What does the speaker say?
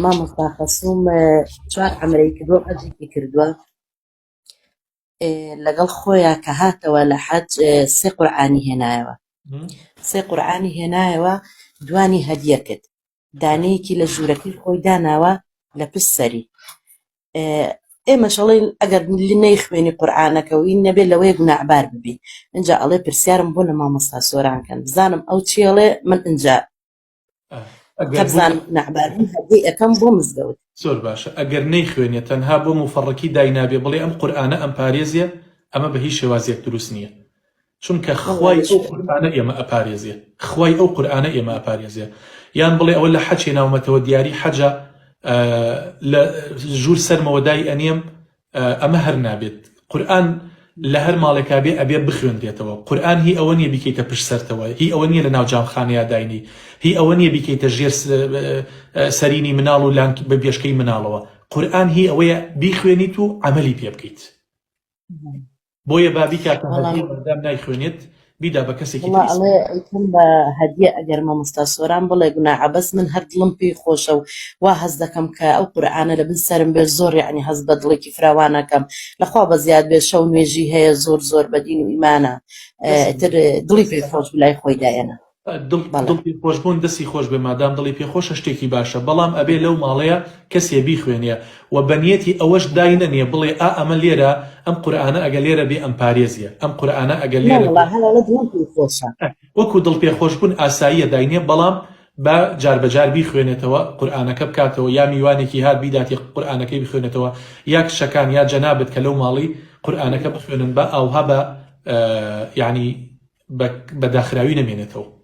مامۆستا خەسووم چوار عەمرەی کردووە حەجێکی کردووە لەگەڵ خۆیان کە هاتەوە لە حەج سێ قورعانی هێنایەوە سێ قورعانی هێنایەوە دوانی هەدیە کرد دانەیەکی لە ژوورەکەی خۆی داناوە لە پشت سەری ئێمەش ئەڵێین ئەگەر نەیخوێنی قورئانەکە و هین نەبێ لەوەیە گوناعبار ببی ئینجا ئەڵێ پرسیارم بۆ لە مامۆستا سۆران کەن بزانم ئەو چی ئەڵێ من ئینجا ئەگەر بزانم گوناعبار بم هەدیەی ئەکەم بۆ مزگەوت. زۆر باشە ئەگەر نەیخوێنێ تەنها بۆ موفەڕکی داینابێ بڵێ ئەم قورئانە ئەمپارێزێ ئەمە بە هیچ شێوازێک دروست نییە چونکە خوای ئەو قورئانە ئێمە ئەپارێزێ خوای ئەو قورئانە ئێمە ئەپارێزێ یان بڵێ ئەوە لە حەج هێناومەتەوە دیاری حەجە لە ژوور سەرمەوە دای ئەنێم ئەمە هەر نابێت قورئان لە هەر ماڵێکا بێ ئەبێ بخوێندرێتەوە قورئان هی ئەوە نییە بیکەیتە پشت سەرتەوە هی ئەوە نییە لە ناو جامخانەیا داینی هی ئەوە نییە بیکەیتە ژێر سەرینی مناڵ و لانک بە بێشکەی مناڵەوە قورئان هی ئەوەیە بیخوێنیت و عەمەلی پێ بکەیت بۆیە با بیکاتە هەدیە مادام نایخوێنێت بیدا بە کەسێکی وەڵا تری ئەڵێ ئەیکەم بە هەدیە ئەگەر مامۆستا سۆران بڵێ گوناعە بەس من هەر دڵم پێی خۆشە و وا هەست دەکەم کە ئەو قورئانە لە بن سەرم بێ زۆر یەعنی هەست بە دڵێکی فراوان ئەکەم لەخوا بەزیاد بێ شەو نوێژی هەیە زۆر زۆر بە دین و ئیمانە ئیتر دڵی پێ خۆش بوو لای خۆی دایەنا. دڵ بەڵێ. دڵ پێ خۆش بوون دەستی خۆش بێ مادام دڵی پێ خۆشە شتێکی باشە بەڵام ئەبێ لەو ماڵەیە کەسێ بیخوێنێ و بە نیەتی ئەوەش دای نەنێ بڵێ ئا ئەمە لێرە ئەم قورئانە ئەگە لێرە بێ ئەمپارێزێ ئەم قورئانە ئەگە نا لێرە وەڵا بێ هەر ئەڵێ دڵم پێی خۆشە. وەکو دڵ پێ خۆش بوون ئاساییە داینێ بەڵام با جار بە جار بیخوێنێتەوە قورئانەکە بکاتەوە یا میوانێکی هات بیداتێ قورئانەکەی بخوێنێتەوە یا کچەکان یا جەنابت کە لەو ماڵی قورئانەکە بخوێنن با ئاوها بە یانی بە داخراوی نەمێنێتەوە.